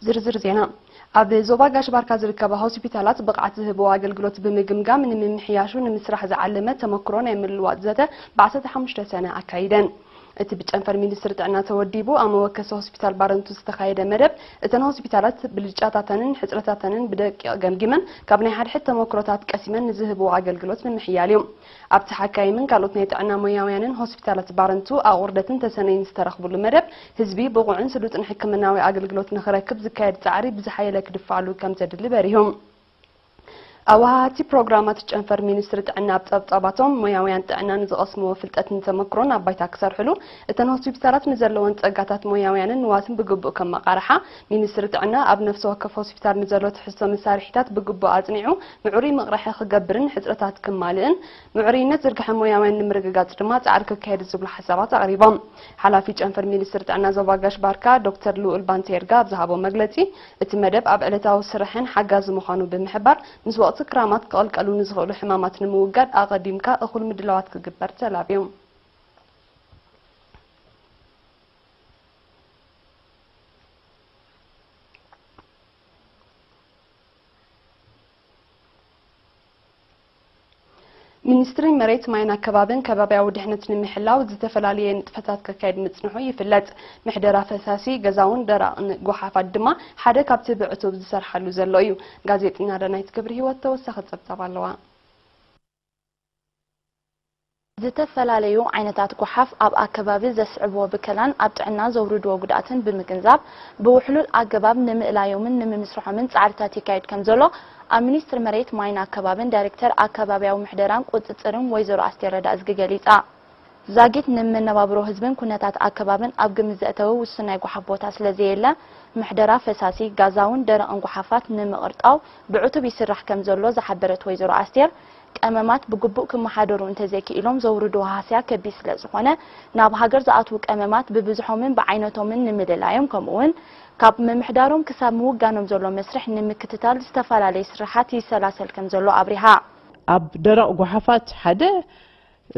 ዝርዝር ዜና። ኣብ ዞባ ጋሽ ባርካ ዝርከባ ሆስፒታላት ብቕዓት ዝህብዎ ኣገልግሎት ብምግምጋም ንምምሕያሹ ንምስራሕ ዝዓለመ ተመክሮ ናይ ምልዋጥ ዘተ ብ ዓሰርተ ሓሙሽተ ሰነ ኣካይደን። እቲ ብጨንፈር ሚኒስትሪ ጥዕና ተወዲቡ ኣብ መወከሲ ሆስፒታል ባረንቱ ዝተኻየደ መደብ፣ እተን ሆስፒታላት ብልጫታተንን ሕጽረታተንን ብደቂቕ ገምጊመን፣ ካብ ናይ ሓድሕድ ተመክሮታት ቀሲመን ንዝህብዎ ኣገልግሎት ንምሕያል እዩ። ኣብቲ ሓካይምን ካልኦት ናይ ጥዕና ሞያውያንን ሆስፒታላት ባረንቱ ኣቑርደትን ተሰነይን ዝተረኽብሉ መደብ፣ ህዝቢ ብቑዕን ስሉጥን ሕክምናዊ ኣገልግሎት ንኽረክብ ዝካየድ ጻዕሪ ብዝሓየለ ክድፋኣሉ ከም ዘድሊ በሪሆም። ኣወሃሃድቲ ፕሮግራማት ጨንፈር ሚኒስትሪ ጥዕና ኣብ ጸብጻባቶም፣ ሞያውያን ጥዕና ንዝቐስምዎ ፍልጠትን ተመክሮን ኣብ ባይታ ክሰርሕሉ፣ እተን ሆስፒታላት ንዘለወን ጸጋታት ሞያውያንን ንዋትን ብግቡእ ከመቓርሓ፣ ሚኒስትሪ ጥዕና ኣብ ነፍሲ ወከፍ ሆስፒታል ንዘሎ ትሕዝቶ መሳርሒታት ብግቡእ ኣጽኒዑ ምዕሩይ ምቕራሒ ክገብርን ሕጽረታት ክማልእን፣ ምዕሩይነት ዝርግሐ ሞያውያን ንምርግጋጽ ድማ ጻዕሪ ክካየድ ዝብሉ ሓሳባት ኣቕሪቦም። ሓላፊ ጨንፈር ሚኒስትሪ ጥዕና ዞባ ጋሽ ባርካ ዶክተር ልኡል ባንተ ይርጋ ኣብ ዝሃቦ መግለጺ፣ እቲ መደብ ኣብ ዕለታዊ ስራሕን ሓጋዚ ምዃኑ ብምሕባር፣ ምስ ወቕቲ ክራማት ክቕልቀሉ ንዝኽእሉ ሕማማት ንምውጋድ ኣቐዲምካ እኹል ምድላዋት ክግበር ተላብዩ። ሚኒስትሪ መሬት፣ ማይን ኣከባብን ከባብያዊ ድሕነት ንምሕላው ዝተፈላለየ ንጥፈታት ከካይድ ምጽንሑ ይፍለጥ። ምሕደራ ፈሳሲ ገዛውን ደረቕን ጓሓፋት ድማ ሓደ ካብቲ ብዕቱብ ዝሰርሓሉ ዘሎ እዩ። ጋዜጠኛ ዳናይት ክብሪ ህይወት ተወሳኺ ጸብጻብ ኣለዋ። ዝተፈላለዩ ዓይነታት ጓሓፍ ኣብ ኣከባቢ ዘስዕብዎ ብከላን ኣብ ጥዕና ዘውርድዎ ጉድኣትን ብምግንዛብ፣ ብውሕሉል ኣገባብ ንምእላዮምን ንምምስርሖምን ጻዕርታት ይካየድ ከም ዘሎ ኣብ ሚኒስትሪ መሬት፣ ማይን ኣከባብን ዳይሬክተር ኣከባብያዊ ምሕደራን ቁጽጽርን ወይዘሮ ኣስቴር ረዳእዝጊ ገሊጻ። ዛጊት ንመነባብሮ ህዝብን ኩነታት ኣከባብን ኣብ ግምት ዘእተወ ውሱን ናይ ጓሓፍ ቦታ ስለ ዘየለ፣ ምሕደራ ፈሳሲ፣ ጋዛውን ደረቕን ጓሓፋት ንምቕርጣው ብዕቱብ ይስራሕ ከም ዘሎ ዝሓበረት ወይዘሮ ኣስቴር፣ ቀመማት ብግቡእ ክመሓደሩ እንተዘይክኢሎም ዘውርድዎ ሃስያ ከቢድ ስለ ዝኾነ፣ ናብ ሃገር ዝኣትዉ ቀመማት ብብዝሖምን ብዓይነቶምን ንምልላዮም፣ ከምኡውን ካብ ምምሕዳሮም ክሳብ ምውጋኖም ዘሎ መስርሕ ንምክትታል ዝተፈላለየ ስርሓት ይሰላሰል ከም ዘሎ ኣብሪሃ። ኣብ ደረቕ ጓሓፋት ሓደ፣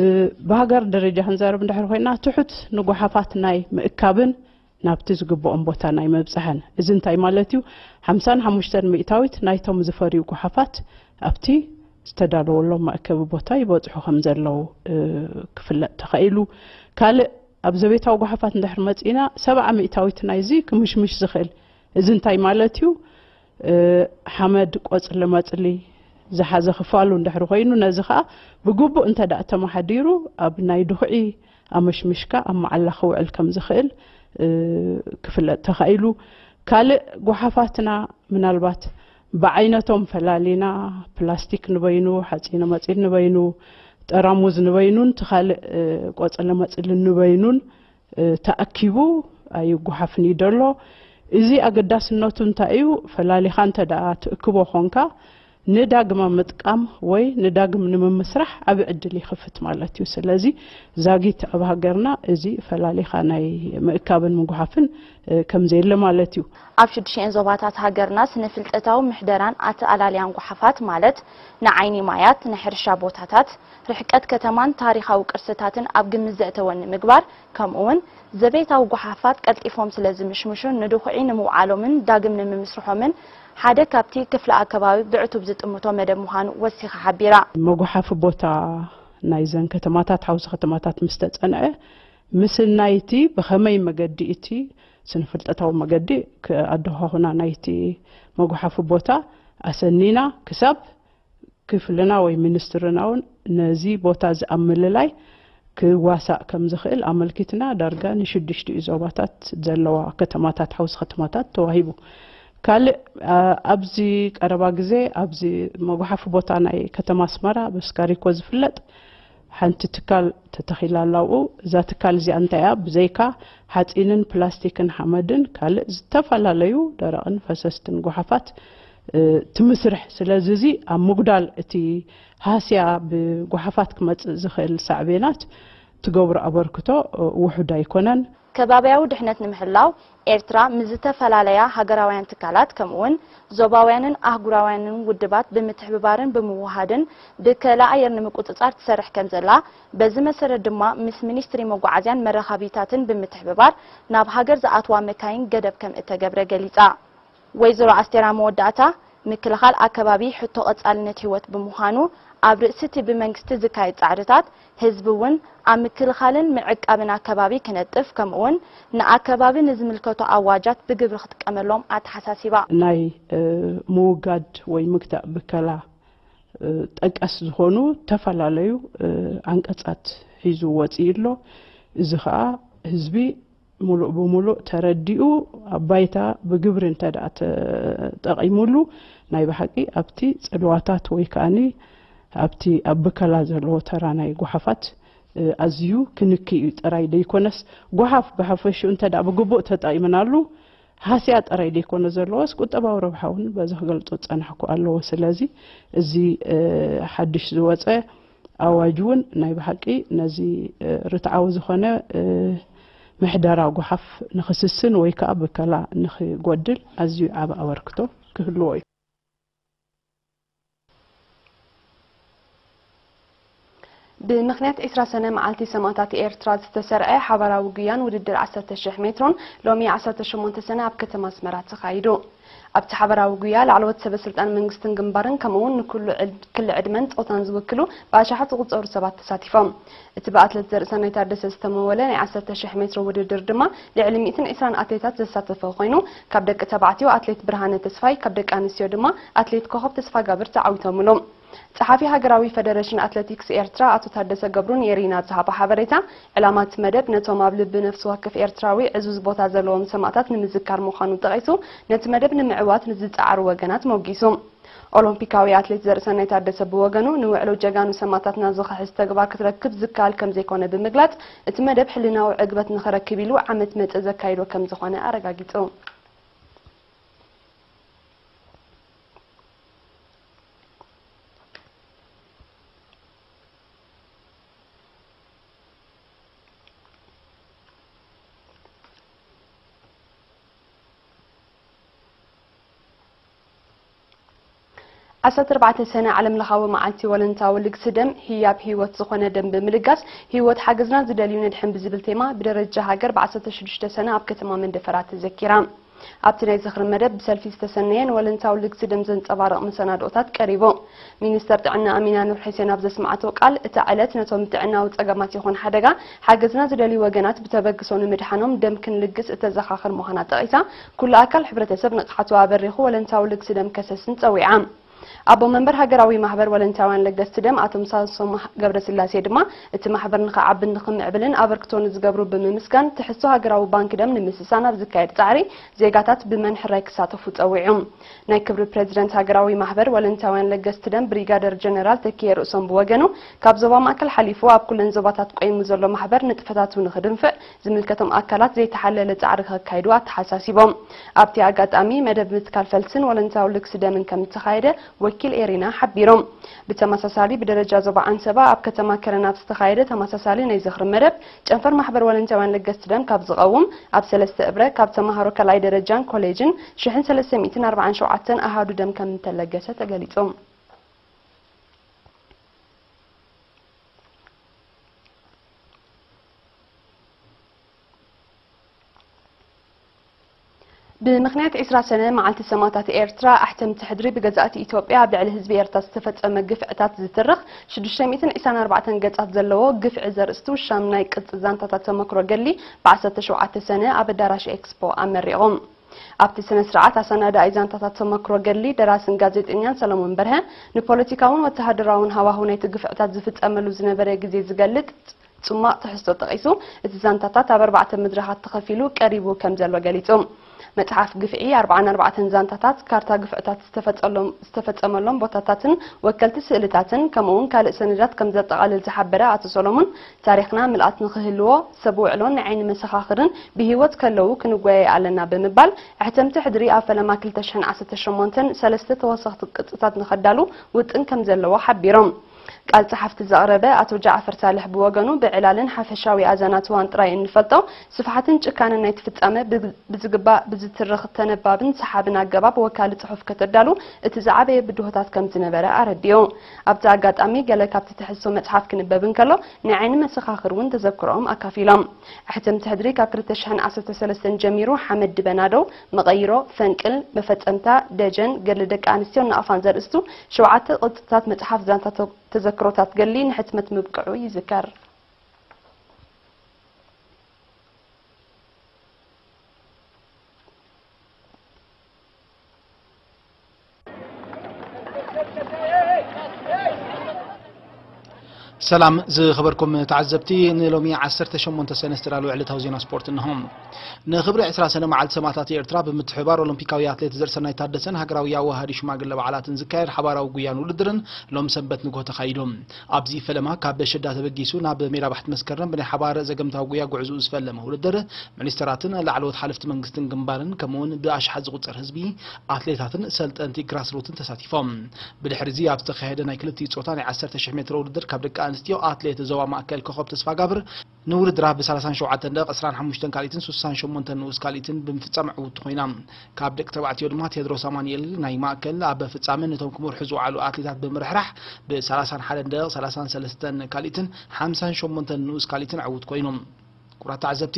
እ፣ ብሃገር ደረጃ ክንዛረብ እንድሕር ኮይና፣ ትሑት ንጓሓፋት ናይ ምእካብን ናብቲ ዝግብኦም ቦታ ናይ መብጽሐን። እዚ እንታይ ማለት እዩ? ሓምሳን ሓሙሽተን ሚእታዊት ናይቶም ዝፈርዩ ጓሓፋት ኣብቲ ዝተዳለወሎም መእከቢ ቦታ ይበጽሑ ከም ዘለዉ፣ እ፣ ክፍለጥ ተኻኢሉ። ካልእ ኣብ ዘቤታዊ ጓሓፋት እንድሕር መጺእና፣ ሰብዓ ሚእታዊት ናይዚ ክምሽምሽ ዝኽእል። እዚ እንታይ ማለት እዩ? እ፣ ሓመድ፣ ቆጽሊ መጽሊ ዝሓዘ ክፋሉ እንድሕር ኮይኑ፣ ነዚ ኸኣ ብግቡእ እንተ ደኣ ተመሓዲሩ፣ ኣብ ናይ ድኹዒ ኣመሽሚሽካ ኣብ መዓላ ክውዕል ከም ዝኽእል፣ እ፣ ክፍለጥ ተኻኢሉ። ካልእ ጓሓፋትና ምናልባት ብዓይነቶም ፈላሊና፣ ፕላስቲክ ንበይኑ፣ ሓጺነ መጺን ንበይኑ፣ ጠራሙዝ ንበይኑን፣ እቲ ካልእ፣ እ፣ ቆጽሊ መጽልን ንበይኑን፣ እ፣ ተኣኪቡ ኣይጓሓፍን እዩ ደሎ። እዚ ኣገዳስነቱ እንታይ እዩ? ፈላሊኻ እንተ ደኣ ትእክቦ ኾንካ፣ ንዳግመ ምጥቃም ወይ ንዳግም ንምምስራሕ ዓቢ ዕድል ይኸፍት ማለት እዩ። ስለዚ ዛጊት ኣብ ሃገርና እዚ ፈላሊኻ ናይ ምእካብን ምጉሓፍን፣ እ፣ ከም ዘየለ ማለት እዩ። ኣብ ሽዱሽተን ዞባታት ሃገርና ስነ-ፍልጠታዊ ምሕደራን ኣተኣላልያን ጓሓፋት ማለት ንዓይኒ ማያት፣ ንሕርሻ ቦታታት፣ ርሕቀት ከተማን ታሪኻዊ ቅርስታትን ኣብ ግምት ዘእተወ ንምግባር፣ ከምኡውን ዘቤታዊ ጓሓፋት ቀልጢፎም ስለ ዝምሽምሹ ንድኹዒ ንምውዓሎምን ዳግም ንምምስርሖምን ሓደ ካብቲ ክፍለ ኣከባቢ ብዕቱብ ዝጥምቶ መደብ ምዃኑ ወሲኻ ሓቢራ። መጉሓፊ ቦታ ናይዘን ከተማታት፣ ሓውሲ ከተማታት ምስ ተጸንዐ፣ ምስናይ እቲ ብኸመይ መገዲ እቲ ስነ-ፍልጠታዊ መገዲ ክኣደኻኹና ናይቲ መጉሓፊ ቦታ ኣሰኒና ክሳብ ክፍልና ወይ ሚኒስትርና እውን ነዚ ቦታ እዚ ኣብ ምልላይ ክዋሳእ ከም ዝኽእል ኣመልኪትና ዳርጋ ንሽዱሽቲኡ ዞባታት ዘለዋ ከተማታት፣ ሓውሲ ከተማታት ተዋሂቡ። ካልእ፣ ኣ-፣ ኣብዚ ቀረባ ግዜ ኣብዚ መጉሓፊ ቦታ ናይ ከተማ ኣስመራ ብስካሪኮ ዝፍለጥ ሓንቲ ትካል ተተኺላ ኣላ ኣብኡ። እዛ ትካል እዚኣ እንታይ እያ? ብዘይካ ሓፂንን ፕላስቲክን ሓመድን ካልእ ዝተፈላለዩ ደረቕን ፈሰስትን ጓሓፋት፣ እ፣ ትምስርሕ። ስለዚ እዚ ኣብ ምጉዳል እቲ ሃስያ ብጓሓፋት ክመፅእ ዝኽእል ሳዕቤናት ትገብሮ ኣበርክቶ፣ እ፣ ውሑድ ኣይኮነን። ከባብያዊ ድሕነት ንምሕላው ኤርትራ ምስ ዝተፈላለያ ሃገራውያን ትካላት ከምኡውን ዞባውያንን ኣህጉራውያንን ውድባት ብምትሕብባርን ብምውሃድን ብከላ ኣየር ንምቁጽጻር ትሰርሕ ከም ዘላ፣ በዚ መሰረት ድማ ምስ ሚኒስትሪ መጓዓዝያን መራኻቢታትን ብምትሕብባር ናብ ሃገር ዝኣትዋ መካይን ገደብ ከም እተገብረ ገሊጻ። ወይዘሮ ኣስቴር ኣብ መወዳእታ፣ ምክልኻል ኣከባቢ ሕቶ ቀጻልነት ህይወት ብምዃኑ፣ ኣብ ርእሲ እቲ ብመንግስቲ ዝካየድ ጻዕርታት፣ ህዝቢ እውን ኣብ ምክልኻልን ምዕቃብን ኣከባቢ ክነጥፍ፣ ከምኡውን ንኣከባቢ ንዝምልከቱ ኣዋጃት ብግብሪ ክጥቀመሎም ኣተሓሳሲባ። ናይ ምውጋድ ወይ ምግታእ ብከላ ጠቀስ ዝኾኑ ዝተፈላለዩ ኣንቀጻት ሒዙ ወፂኡ ኣሎ። እዚ ከዓ ህዝቢ ሙሉእ ብሙሉእ ተረዲኡ ኣብ ባይታ ብግብሪ እንተ ደኣ ተጠቒሙሉ፣ ናይ ብሓቂ ኣብቲ ጽልዋታት ወይ ከኣኒ ኣብቲ ኣብ ብከላ ዘለዎ ተራ ናይ ጓሓፋት ኣዝዩ ክንክይ እዩ ጥራይ ደይኮነስ፣ ጓሓፍ ብሓፈሽኡ እንተ ደኣ ብግቡእ ተጠቒምናሉ ሃስያ ጥራይ ደይኮነ ዘለዎስ ቁጠባዊ ረብሓ እውን በዚ ክገልጾ ዝጸናሕኩ ኣለዎ። ስለዚ እዚ ሓድሽ ዝወጸ ኣዋጅ እውን ናይ ብሓቂ ነዚ ርትዓዊ ዝኾነ ምሕደራ ጓሓፍ ንኽስስን ወይ ከዓ ብከላ ንኽጎድል ኣዝዩ ዓቢ ኣበርክቶ ክህልዎ እዩ። ብምኽንያት ዒስራ ሰነ መዓልቲ ሰማእታት ኤርትራ ዝተሰርዐ ሓባራዊ ጉያን ውድድር ዓሰርተ ሽሕ ሜትሮን ሎሚ ዓሰርተ ሸሞንተ ሰነ ኣብ ከተማ ኣስመራ ተኻይዱ። ኣብቲ ሓባራዊ ጉያ ላዕለዎት ሰበ ስልጣን መንግስትን ግንባርን ከምኡ እውን ንኩሉ ዕድ- ክሊ ዕድመን ጾታን ዝውክሉ ብኣሽሓት ዝቑጸሩ ሰባት ተሳቲፎም። እቲ ብኣትሌት ዘርእሰናይ ታደሰ ዝተመወለ ናይ ዓሰርተ ሽሕ ሜትሮ ውድድር ድማ ልዕሊ ሚእትን ዕስራን ኣትሌታት ዘሳተፈ ኮይኑ፣ ካብ ደቂ ተባዕትዮ ኣትሌት ብርሃነ ተስፋይ፣ ካብ ደቂ ኣንስትዮ ድማ ኣትሌት ኮኸብ ተስፋጋብር ተዓዊቶምሉ። ጸሓፊ ሃገራዊ ፈደረሽን ኣትለቲክስ ኤርትራ ኣቶ ታደሰ ገብሩ ንኤሪና ኣብ ዝሃቦ ሓበሬታ፣ ዕላማ እቲ መደብ ነቶም ኣብ ልቢ ነፍሲ ወከፍ ኤርትራዊ ዕዙዝ ቦታ ዘለዎም ሰማእታት ንምዝካር ምዃኑ ጠቒሱ፣ ነቲ መደብ ንምዕዋት ንዝጸዓሩ ወገናት ሞጊሱ። ኦሎምፒካዊ ኣትሌት ዘርእሰናይ ታደሰ ብወገኑ፣ ንውዕሎ ጀጋኑ ሰማእታትና ዝኽሕስ ተግባር ክትረክብ ዝከኣል ከምዘይኮነ ብምግላጽ፣ እቲ መደብ ሕልናዊ ዕግበት ንኽረክብ ኢሉ ዓመት መጸ ዘካይዶ ከምዝኾነ ኣረጋጊጹ። ዓሰርተ ኣርባዕተ ሰነ ዓለም ለኻዊ መዓልቲ ወለንታዊ ልግሲ ደም ህያብ ህይወት ዝኾነ ደም ብምልጋስ ህይወት ሓገዝና ዝደልዩ ነድሕን ብዝብል ቴማ ብደረጃ ሃገር ብ ዓሰርተ ሽዱሽተ ሰነ ኣብ ከተማ መንደፈራ ተዘኪራ። ኣብቲ ናይ ዝኽሪ መደብ ብሰልፊ ዝተሰነየን ወለንታዊ ልግሲ ደም ዘንጸባርቕ መሰናድኦታት ቀሪቡ። ሚኒስተር ጥዕና ኣሚና ኑር ሕሴን ኣብ ዘስምዓቶ ቃል፣ እታ ዕለት ነቶም ጥዕናዊ ጸገማት ይኹን ሓደጋ ሓገዝና ዝደልዩ ወገናት ብተበግሶ ንምድሓኖም ደም ክንልግስ እተዘኻኽር ምዃና ጠቒሳ፣ ኩሉ ኣካል ሕብረተሰብ ንቕሓቱ ኣበሪኹ ወለንታዊ ልግሲ ደም ከሰስን ጸዊዓ። ኣቦ መንበር ሃገራዊ ማሕበር ወለንታውያን ለገስቲ ደም ኣቶ ሳምሶም ገብረስላሴ ድማ፣ እቲ ማሕበር ንኽዓብን ንኽምዕብልን ኣበርክቶ ንዝገብሩ ብምምስጋን፣ ትሕዝቶ ሃገራዊ ባንክ ደም ንምስሳን ኣብ ዝካየድ ጻዕሪ ዜጋታት ብመን ሕራይ ክሳተፉ ጸዊዑ። ናይ ክብሪ ፕረዚደንት ሃገራዊ ማሕበር ወለንታውያን ለገስቲ ደም ብሪጋደር ጀነራል ተኪኤ ርእሶም ብወገኑ፣ ካብ ዞባ ማእከል ሓሊፉ ኣብ ኩለን ዞባታት ቆይሙ ዘሎ ማሕበር ንጥፈታቱ ንኽድንፍዕ ዝምልከቶም ኣካላት ዘይተሓለለ ጻዕሪ ከካይዱ ኣተሓሳሲቦም። ኣብቲ ኣጋጣሚ መደብ ምትካል ፈልስን ወለንታዊ ልግሲ ደምን ከም እተኻየደ ወኪል ኤሪና ሓቢሮም። ብተመሳሳሊ ብደረጃ ዞባ ዓንሰባ ኣብ ከተማ ከረን ኣብ ዝተኻየደ ተመሳሳሊ ናይ ዝኽሪ መደብ ጨንፈር ማሕበር ወለንታውያን ለገስቲ ደም ካብ ዝቐውም ኣብ ሰለስተ እብረ ካብ ተማሃሮ ካልኣይ ደረጃን ኮሌጅን ሽሕን ሰለስተ ሚእትን ኣርባዓን ሸውዓተን ኣሃዱ ደም ከም እንተለገሰ ተገሊጹ። ብምኽንያት ዒስራ ሰነ መዓልቲ ሰማእታት ኤርትራ፣ ኣሕተምቲ ሕድሪ ብገዛእቲ ኢትዮጵያ ኣብ ልዕሊ ህዝቢ ኤርትራ ዝተፈጸመ ግፍዕታት ዝትርኽ ሽዱሽተ ሚእትን ዕስራን ኣርባዕተን ገጻት ዘለዎ ግፍዒ ዘርእስቱ ሻምናይ ቅጺ ዛንታታት ተመክሮ ገድሊ ብ ዓሰርተ ሸውዓተ ሰነ ኣብ ኣዳራሽ ኤክስፖ ኣመሪቑ። ኣብቲ ስነ ስርዓት ኣሰናዳኢ ዛንታታት ተመክሮ ገድሊ ደራስን ጋዜጠኛን ሰለሞን በርሀ፣ ንፖለቲካውን ወተሃደራውን ሃዋህው ናይቲ ግፍዕታት ዝፍጸመሉ ዝነበረ ግዜ ዝገልጽ ጽማቕ ትሕዝቶ ጠቒሱ፣ እቲ ዛንታታት ኣብ ኣርባዕተ መድረኻት ተኸፊሉ ቀሪቡ ከም ዘሎ ገሊጹ። መጽሓፍ ግፍዒ ኣርብዓን ኣርባዕተን ዛንታታት፣ ካርታ ግፍዕታት ዝተፈጸሎም- ዝተፈጸመሎም ቦታታትን ወከልቲ ስእልታትን፣ ከምኡ'ውን ካልእ ሰነዳት ከም ዘጠቓልል ዝሓበረ ኣቶ ሰሎሞን፣ ታሪኽና ምልኣት ንኽህልዎ፣ ሰብ ውዕሎን ናይ ዓይኒ መሰኻኽርን ብህይወት ከለዉ ክንጓየ ኣለና ብምባል፣ ኣሕተምቲ ሕድሪ ኣብ ፈለማ ክልተ ሽሕን ዓሰርተ ሸሞንተን ሰለስተ ተወሰኽቲ ቅጽታት ንኸዳሉ ውጥን ከም ዘለዎ ሓቢሮም። ቃል ጸሓፍቲ ዘቕረበ ኣቶ ጃዕፈር ሳልሕ ብወገኑ፣ ብዕላልን ሓፈሻዊ ኣዘናትዋን ጥራይ እንፈልጦ ስፍሓትን ጭካነን ናይቲ ፍጻመ ብግ-፣ ብዝግባእ ብዝትርኽ ተነባብን ሰሓብን ኣገባብ ወካሊ ጽሑፍ ከተዳሉ እቲ ዝዓበየ ብድሆታት ከም ዝነበረ ኣረዲኡ። ኣብቲ ኣጋጣሚ፣ ገለ ካብቲ ትሕዝቶ መጽሓፍ ክንበብ እንከሎ፣ ናይ ዓይኒ መሰኻኽር እውን ተዘክሮኦም ኣካፊሎም። ሕትምቲ ሕድሪ ካብ ክልተ ሽሕን ዓሰርተ ሰለስተን ጀሚሩ ሓመድ ድበናዶ፣ መቐይሮ፣ ፈንቅል፣ መፈጸምታ፣ ደጀን፣ ገድሊ ደቂ ኣንስትዮን ናቕፋን ዘርእስቱ ሸውዓተ ቅጽታት መጽሓፍ ዛንታ ተ-፣ ተዘክሮታት ገድሊ ንሕትመት ምብቅዑ ይዝከር። ሰላም ዝኸበርኩም ተዓዘብቲ፣ ንሎሚ ዓሰርተ ሸሞንተ ሰነ ዝተዳለወ ዕለታዊ ዜና ስፖርት እንሆ። ንኽብሪ ዕስራ ሰነ መዓልቲ ሰማእታት ኤርትራ ብምትሕብባር ኦሎምፒካዊ ኣትሌት ዘርሰናይ ታደሰን ሃገራዊ ኣዋሃዲ ሽማግለ በዓላትን ዝካየድ ሓባራዊ ጉያን ውድድርን ሎም ሰንበት ንግሆ ተኻይዱ። ኣብዚ ፈለማ ካብ በሸዳ ተበጊሱ ናብ ሜዳ ባሕቲ መስከረም ብናይ ሓባር ዘገምታዊ ጉያ ጉዕዝኡ ዝፈለመ ውድድር፣ ሚኒስተራትን ላዕለዎት ሓለፍቲ መንግስትን ግንባርን ከምኡውን ብኣሽሓት ዝቑጸር ህዝቢ፣ ኣትሌታትን ሰልጠንቲ ግራስሩትን ተሳቲፎም። ብድሕሪ እዚ ኣብ ዝተኻየደ ናይ ክልቲኡ ጾታ ናይ ዓሰርተ ሽሕ ሜትሮ ውድድር ካብ ደቂ ኣንስትዮ ኣትሌት ዞባ ማእከል ኮኸብ ተስፋጋብር ንውድድራ ብሰላሳን ሸውዓተን ደቂቕ ዕስራን ሓሙሽተን ካልኢትን ሱሳን ሸሞንተን ንኡስ ካልኢትን ብምፍጻም ዕውቲ ኮይና። ካብ ደቂ ተባዕትዮ ድማ ቴድሮስ ኣማኑኤል ናይ ማእከል ኣብ ፍጻመ ነቶም ክመርሑ ዝወዓሉ ኣትሌታት ብምርሕራሕ ብሰላሳን ሓደን ደቂቕ ሰላሳን ሰለስተን ካልኢትን ሓምሳን ሸሞንተን ንኡስ ካልኢትን ዕውት ኮይኑ። ክቡራት ተዓዘብቲ፣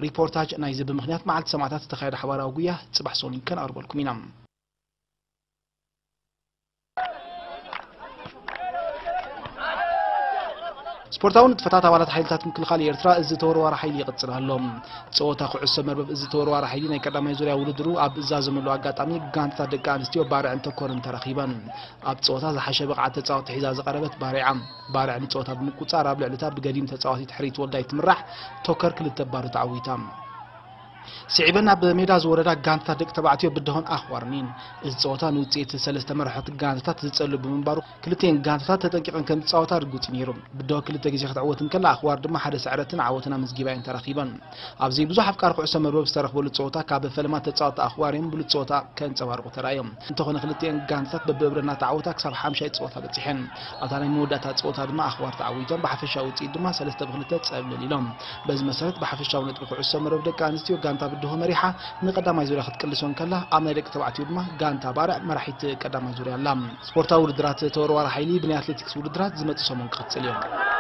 ሪፖርታጅ ናይዚ ብምኽንያት መዓልቲ ሰማእታት ዝተኻየደ ሓባራዊ ጉያ ጽባሕ ሰኑይ ከነቕርበልኩም ኢና። ስፖርታዊ ንጥፈታት ኣባላት ሓይልታት ምክልኻል ኤርትራ እዚ ተወርዋሪ ሓይሊ ይቕጽል ኣሎ። ጸወታ ኩዕሶ መርበብ እዚ ተወርዋሪ ሓይሊ ናይ ቀዳማይ ዙርያ ውድድሩ ኣብ ዝዛዘመሉ ኣጋጣሚ፣ ጋንታታት ደቂ ኣንስትዮ ባርዕን ተኮርን ተራኺበን። ኣብ ጸወታ ዝሓሸ ብቕዓት ተጻወትቲ ሒዛ ዝቐረበት ባርዓ፣ ባርዕ ንጸወታ ብምቁጻር ኣብ ልዕሊታ ብገዲም ተጻዋቲት ሕሪት ወልዳይ ትምራሕ ቶከር ክልተ ባዶ ተዓዊታ። ስዒበን ኣብ ሜዳ ዝወረዳ ጋንታታት ደቂ ተባዕትዮ ብድሆን ኣኽዋርን እየን። እዚ ጸወታ ንውጽኢት ሰለስተ መራሕቲ ጋንታታት ዝጸሉ ብምንባሩ፣ ክልቲኤን ጋንታታት ተጠንቂቐን ከም ዝጻወታ ርጉጽ እዩ ነይሩ። ብድሆ ክልተ ግዜ ክትዕወት እንከላ፣ ኣኽዋር ድማ ሓደ ስዕረትን ዓወትን ኣመዝጊባ እየን ተረኺበን። ኣብዚ ብዙሕ ኣፍቃሪ ኩዕሶ መርበብ ዝተረኽበሉ ጸወታ፣ ካብ ፈለማ ተጻወትቲ ኣኽዋር እዮም ብሉጽ ጸወታ ከንጸባርቑ ተራእዮም። እንተኾነ፣ ክልቲኤን ጋንታታት በብእብረ እናተዓወታ ክሳብ ሓምሻይ ጸወታ በጺሐን። ኣብታ ናይ መወዳእታ ጸወታ ድማ ኣኽዋር ተዓዊቶም፣ ብሓፈሻዊ ውጽኢት ድማ ሰለስተ ብክልተ ጸብለል ኢሎም። በዚ መሰረት፣ ብሓፈሻዊ ነጥቢ ኩዕሶ መርበብ ደቂ ኣንስትዮ፣ ጋንታ ብድሆ መሪሓ ንቀዳማይ ዙርያ ክትቅልሶ እንከላ፣ ኣብ ናይ ደቂ ተባዕትዮ ድማ ጋንታ ባርዕ መራሒት ቀዳማይ ዙርያ ኣላ። ስፖርታዊ ውድድራት ተወርዋሪ ሓይሊ ብናይ ኣትሌቲክስ ውድድራት ዝመጽእ ሰሙን ክቕጽል እዮም።